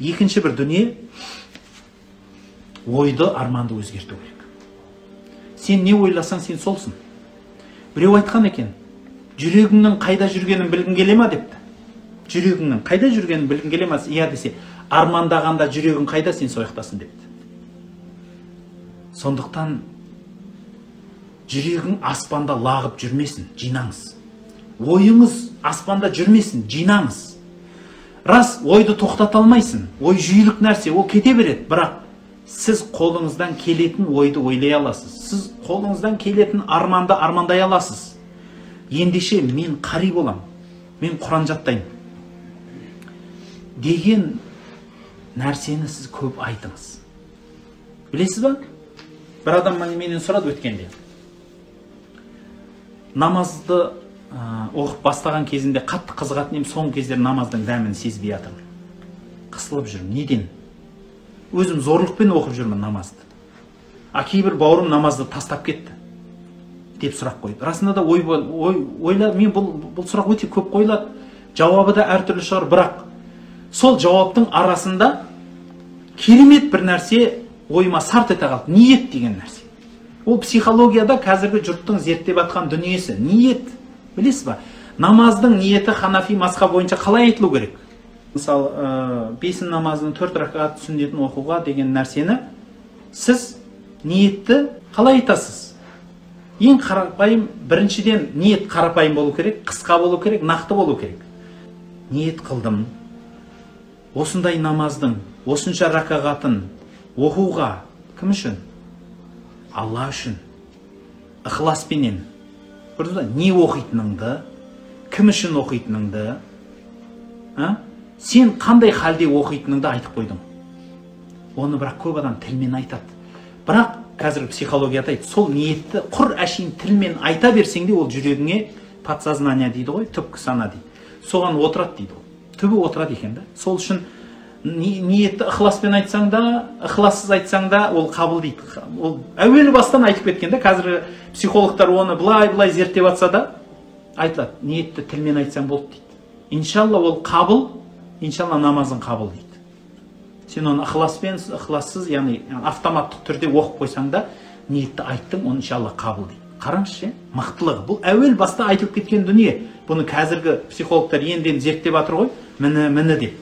Екінші бір дүние, ойды, арманды өзгерту керек. Сен не ойласаң, сен солсың. Біреу айтқан екен, жүрегіңнің қайда жүргенін білгің келе ма депті. Жүрегіңнің қайда жүргенін білгің келе ма? Иә десе, армандағанда жүрегің қайда, сен сояқтасың депті. Сондықтан жүрегің аспанда лағып жүрмесін, жинаңыз. Ойыңыз аспанда жүрмесін, жинаңыз. Рас, ойды тоқтата алмайсың. Ой жүйрік нәрсе, ол кете береді. Бірақ сіз қолыңыздан келетін ойды ойлай аласыз. Сіз қолыңыздан келетін арманды армандай аласыз. Ендеше мен қари болам, мен Құран жаттаймын деген нәрсені сіз көп айтыңыз. Білесіз ба? Бір адам менен сұрады өткенде. Намазды оқып бастаған кезімде қатты қызығатын едім, соңғы кездері намаздың дәмін сезбей жатырмын. Қысылып жүрмін. Неден? Өзім зорлықпен оқып жүрмін намазды. А кейбір бауырым намазды тастап кетті деп сұрақ қойды. Расында да ойла, мен бұл сұрақ өте көп қойылады. Жауабы да әртүрлі шығар, бірақ сол жауаптың арасында керемет бір нәрсе ойыма сарт ете қалды. Ниет деген нәрсе. Ол психологияда қазіргі жұрттың зерттеп жатқан дүниесі. Ниет. Білесіз ба? Намаздың ниеті ханафи мазхаб бойынша қалай айтылу керек? Мысалы, бесін намазының 4 ракат сүннетін оқуға деген нәрсені сіз ниетті қалай айтасыз? Ең қарапайым, біріншіден ниет қарапайым болу керек, қысқа болу керек, нақты болу керек. Ниет қылдым. Осындай намаздың осынша ракағатын оқуға кім үшін? Алла үшін. Ықыласпенен. Көрдіңіз ба? Не оқитыныңды, кім үшін оқитыныңды, сен қандай халде оқитыныңды айтып қойдың. Оны бірақ көп адам тілмен айтады. Бірақ қазір психологияда айтады, сол ниетті құр әшейін тілмен айта берсең де, ол жүрегіңе подсознание дейді ғой, түпкі сана дейді. Соған отырады дейді ол. Түбі отырады екен да. Сол үшін ниетті ықыласпен айтсаң да, ықылассыз айтсаң да, ол қабыл дейді. Ол әуелі бастан айтып кеткен да, қазір психологтар оны былай-былай зерттеп атса да, айтылады, ниетті тілмен айтсаң болды дейді. Иншалла ол қабыл, иншалла намазың қабыл дейді. Сен оны ықыласпен, ықылассыз, яғни автоматтық түрде оқып қойсаң да, ниетті айттың, оны иншалла қабыл дейді. Қараңызшы, мықтылығы. Бұл әуел баста айтылып кеткен дүние. Бұны қазіргі психологтар енді зерттеп жатыр ғой, міне, міне деп.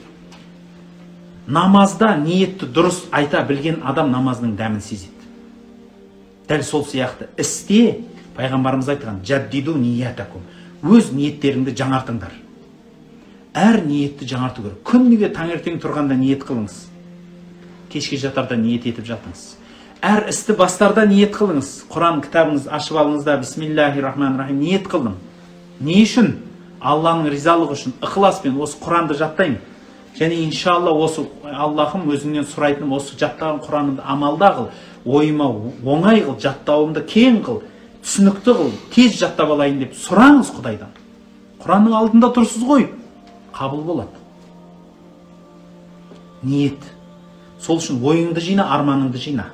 Намазда ниетті дұрыс айта білген адам намазының дәмін сезеді. Дәл сол сияқты істе пайғамбарымыз айтқан, жаддиду ниятакум. Өз ниеттеріңді жаңартыңдар. Әр ниетті жаңарту керек. Күніге таңертең тұрғанда ниет қылыңыз. Кешке жатарда ниет етіп жатыңыз. Әр істі бастарда ниет қылыңыз. Құран кітабыңызды ашып алыңыз да, бисмиллахи-рахмани-рахим ниет қылдым. Не үшін? Алланың ризалығы үшін, ықыласпен осы Құранды жаттаймын. Және иншалла осы Аллахым өзіңнен сұрайтыным осы жаттаған Құранымды амалда қыл, ойыма оңай қыл, жаттауымды кең қыл, түсінікті қыл, тез жаттап алайын деп сұраңыз Құдайдан. Құранның алдында тұрсыз ғой, қабыл болады. Ниет. Сол үшін ойыңды жина, арманыңды жина.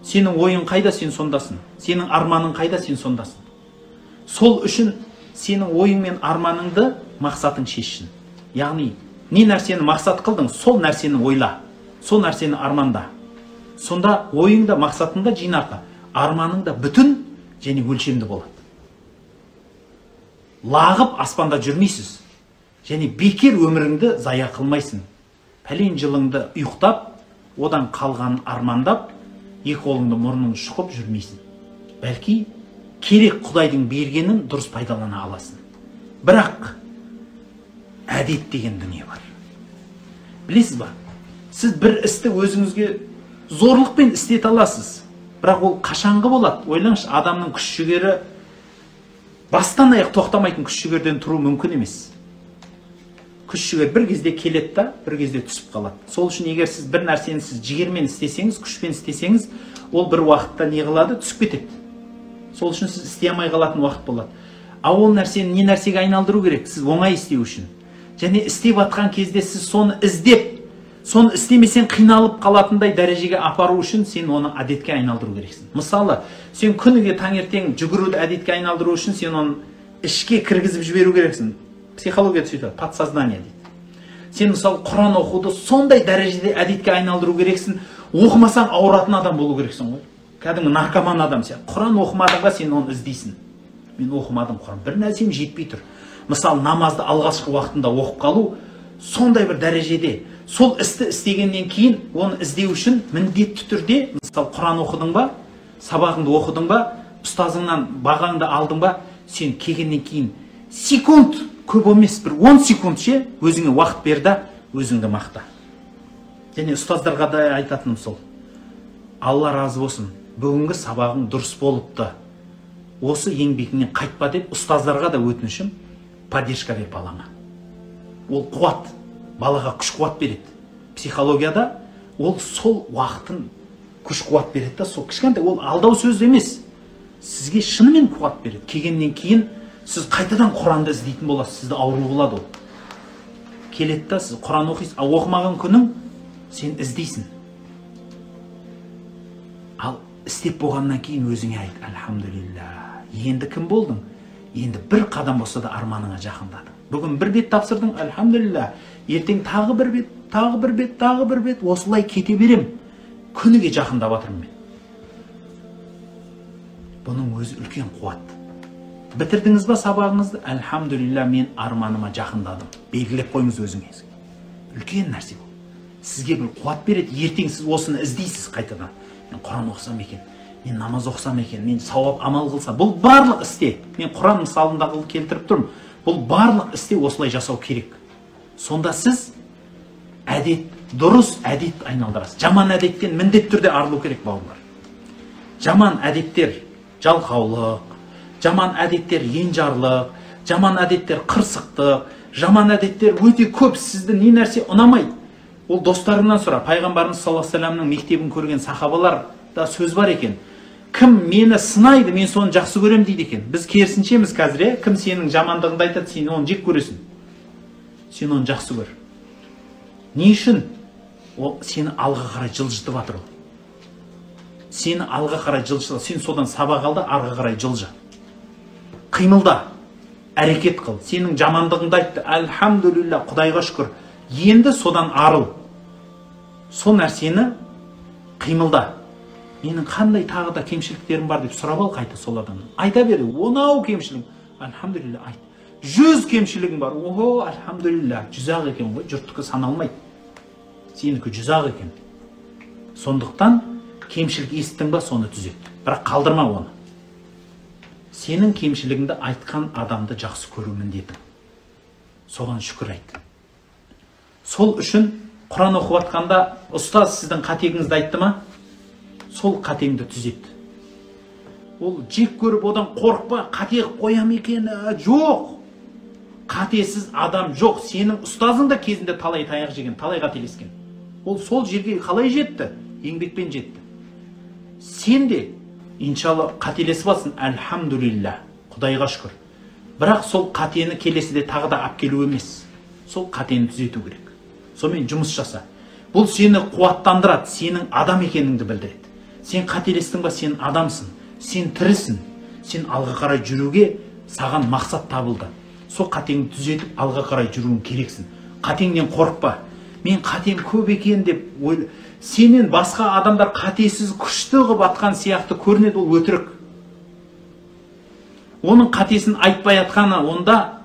Сенің ойың қайда, сен сондасың. Сенің арманың қайда, сен сондасың. Сол үшін сенің ойың мен арманыңды мақсатың шешсін. Яғни не нәрсені мақсат қылдың, сол нәрсені ойла, сол нәрсені арманда. Сонда ойың да мақсатың да жинақы, арманың да бүтін және өлшемді болады. Лағып аспанда жүрмейсіз және бекер өміріңді зая қылмайсың. Пәлен жылыңды ұйықтап, одан қалғанын армандап, екі қолыңды мұрныңды шұқып жүрмейсің. Бәлки керек Құдайдың бергенін дұрыс пайдалана аласың. Бірақ әдет деген дүние бар. Білесіз ба? Сіз бір істі өзіңізге зорлықпен істете аласыз. Бірақ ол қашанғы болады? Ойлаңызшы, адамның күш жігері бастан аяқ тоқтамайтын күш жігерден тұру мүмкін емес. Күш жігер бір кезде келеді да, бір кезде түсіп қалады. Сол үшін егер сіз бір нәрсені сіз жігермен істесеңіз, күшпен істесеңіз, ол бір уақытта не қылады? Түсіп кетеді. Сол үшін сіз істей алмай қалатын уақыт болады. А ол нәрсені не нәрсеге айналдыру керек? Сіз оңай істеу үшін. Және істеп атқан кезде сіз соны іздеп, соны істемесең қиналып қалатындай дәрежеге апару үшін сен оны әдетке айналдыру керексің. Мысалы, сен күніге таңертең жүгіруді әдетке айналдыру үшін сен оны ішке кіргізіп жіберу керексің. Психология сөйтеді, подсознание дейді. Сен мысалы Құран оқуды сондай дәрежеде әдетке айналдыру керексің. Оқымасаң ауыратын адам болу керексің ғой. Кәдімгі наркоман адам сияқты. Құран оқымадың ба, сен оны іздейсің. Мен оқымадым Құран, бір нәрсем жетпей тұр. Мысалы, намазды алғашқы уақытында оқып қалу сондай бір дәрежеде. Сол істі істегеннен кейін оны іздеу үшін міндетті түрде, мысалы, Құран оқыдың ба, сабағыңды оқыдың ба, ұстазыңнан бағаңды алдың ба, сен келгеннен кейін секунд, көп емес, бір 10 секунд ше, өзіңе уақыт бер да, өзіңді мақта. Және ұстаздарға да айтатыным сол. Алла разы болсын, бүгінгі сабағың дұрыс болыпты. Осы еңбегіңнен қайтпа деп ұстаздарға да өтінішім, поддержка бер балаңа. Ол қуат, балаға күш қуат береді. Психологияда ол сол уақытын күш қуат береді да, сол кішкентай, ол алдау сөз емес. Сізге шынымен қуат береді. Келгеннен кейін сіз қайтадан Құранды іздейтін боласыз, сізді ауру қылады ол. Келеді да, сіз Құран оқисыз, ал оқымаған күнің сен іздейсің. Ал істеп болғаннан кейін өзіңе айт, альхамдулилля, енді кім болдың? Енді бір қадам болса да арманыңа жақындадың. Бүгін бір бет тапсырдың, альхамдулилля, ертең тағы бір бет, тағы бір бет, тағы бір бет, осылай кете берем. Күніге жақындап жатырмын мен. Бұның өзі үлкен қуат. Бітірдіңіз ба сабағыңызды? Альхамдулилля, мен арманыма жақындадым. Белгілеп қойыңыз өзіңіз. Үлкен нәрсе бұл. Сізге бір қуат береді. Ертең сіз осыны іздейсіз қайтадан. Мен Құран оқысам екен, мен намаз оқысам екен, мен сауап амал қылсам. Бұл барлық істе. Мен Құран мысалында келтіріп тұрмын. Бұл барлық істе осылай жасау керек. Сонда сіз әдет, дұрыс әдет айналдырасыз. Жаман әдеттен міндетті түрде арылу керек, бауырлар. Жаман әдеттер жалқаулық, жаман әдеттер енжарлық, жаман әдеттер қырсықтық, жаман әдеттер өте көп. Сізді не нәрсе ұнамайды? Ол достарыңнан сұра. Пайғамбарымыз саллаллаху алейхи вассаламның мектебін көрген сахабаларда сөз бар екен. Кім мені сынайды, мен соны жақсы көрем дейді екен. Біз керісіншеміз қазір, кім сенің жамандығыңды айтады, сен оны жек көресің. Сен оны жақсы көр. Не үшін? Ол сені алға қарай жылжытып жатыр ол. Сені алға қарай жылжытып, сен содан сабақ ал да арға қарай жылжы. Қимылда, әрекет қыл. Сенің жамандығыңды айтты, альхамдулилля, Құдайға шүкір. Енді содан арыл. Сол нәрсені қимылда. Менің қандай тағы да кемшіліктерім бар деп сұрап ал қайта сол адамнан. Айта бер, онау кемшілігім. Альхамдулилля, айт. 100 кемшілігім бар. Охо, альхамдулилля, 100-ақ екен ғой, жұрттікі саналмайды. Сенікі 100-ақ екен. Сондықтан кемшілік естің ба, соны түзет. Бірақ қалдырма оны. Сенің кемшілігіңді айтқан адамды жақсы көру міндетің. Соған шүкір айт. Сол үшін Құран оқып жатқанда ұстаз сіздің қатегіңізді айтты ма? Сол қатеңді түзет. Ол жек көріп одан қорықпа, қате қылып қоям екен. Жоқ. Қатесіз адам жоқ. Сенің ұстазың да кезінде талай таяқ жеген, талай қателескен. Ол сол жерге қалай жетті? Еңбекпен жетті. Сен де иншалла қателесіп алсың, альхамдулилля, Құдайға шүкір. Бірақ сол қатені келесіде тағы да алып келу емес. Сол қатені түзету керек. Сонымен жұмыс жаса. Бұл сені қуаттандырады, сенің адам екеніңді білдіреді. Сен қателестің ба, сен адамсың, сен тірісің, сен алға қарай жүруге саған мақсат табылды. Сол қатеңді түзетіп алға қарай жүруің керексің. Қатеңнен қорықпа. Мен қатем көп екен деп ойла. Сенен басқа адамдар қатесіз күшті қылып атқан сияқты көрінеді, ол өтірік. Оның қатесін айтпай атқаны, онда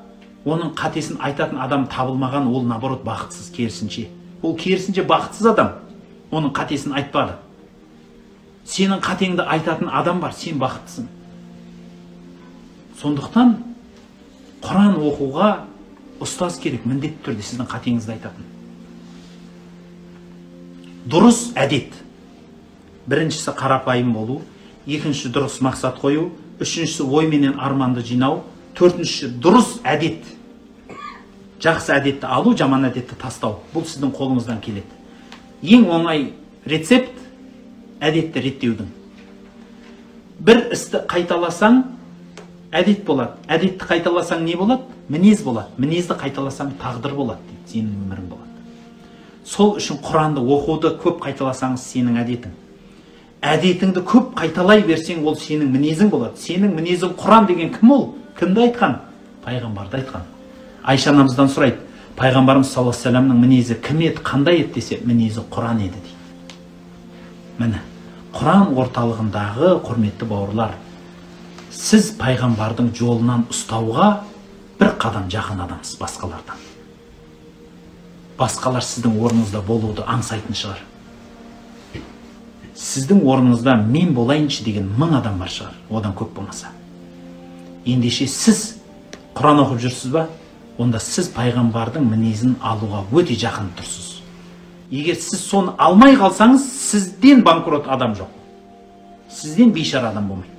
оның қатесін айтатын адам табылмаған, ол наоборот бақытсыз, керісінше. Ол керісінше бақытсыз адам, оның қатесін айтпады. Сенің қатеңді айтатын адам бар, сен бақыттысың. Сондықтан Құран оқуға ұстаз керек, міндетті түрде сіздің қатеңізді айтатын. Дұрыс әдет. Біріншісі қарапайым болу, екіншісі дұрыс мақсат қою, үшіншісі ой менен арманды жинау, төртіншісі дұрыс әдет. Жақсы әдетті алу, жаман әдетті тастау. Бұл сіздің қолыңыздан келеді. Ең оңай рецепт әдетті реттеудің. Бір істі қайталасаң әдет болады. Әдетті қайталасаң не болады? Мінез болады. Мінезді қайталасаң тағдыр болады дейді, сенің өмірің болады. Сол үшін Құранды оқуды көп қайталасаңыз сенің әдетің. Әдетіңді көп қайталай берсең, ол сенің мінезің болады. Сенің мінезің Құран деген кім ол? Кімді айтқан? Пайғамбарды айтқан. Айша анамыздан сұрайды. Пайғамбарымыз саллаллаху алейхи уассаламның мінезі кім еді, қандай еді десе, мінезі Құран еді дейді. Міне, Құран орталығындағы құрметті бауырлар, сіз пайғамбардың жолынан ұстауға бір қадам жақын адамсыз басқалардан. Басқалар сіздің орныңызда болуды аңсайтын шығар. Сіздің орныңызда мен болайыншы деген 1000 адам бар шығар, одан көп болмаса. Ендеше сіз Құран оқып жүрсіз ба? Онда сіз пайғамбардың мінезін алуға өте жақын тұрсыз. Егер сіз соны алмай қалсаңыз, сізден банкрот адам жоқ. Сізден бейшара адам болмайды.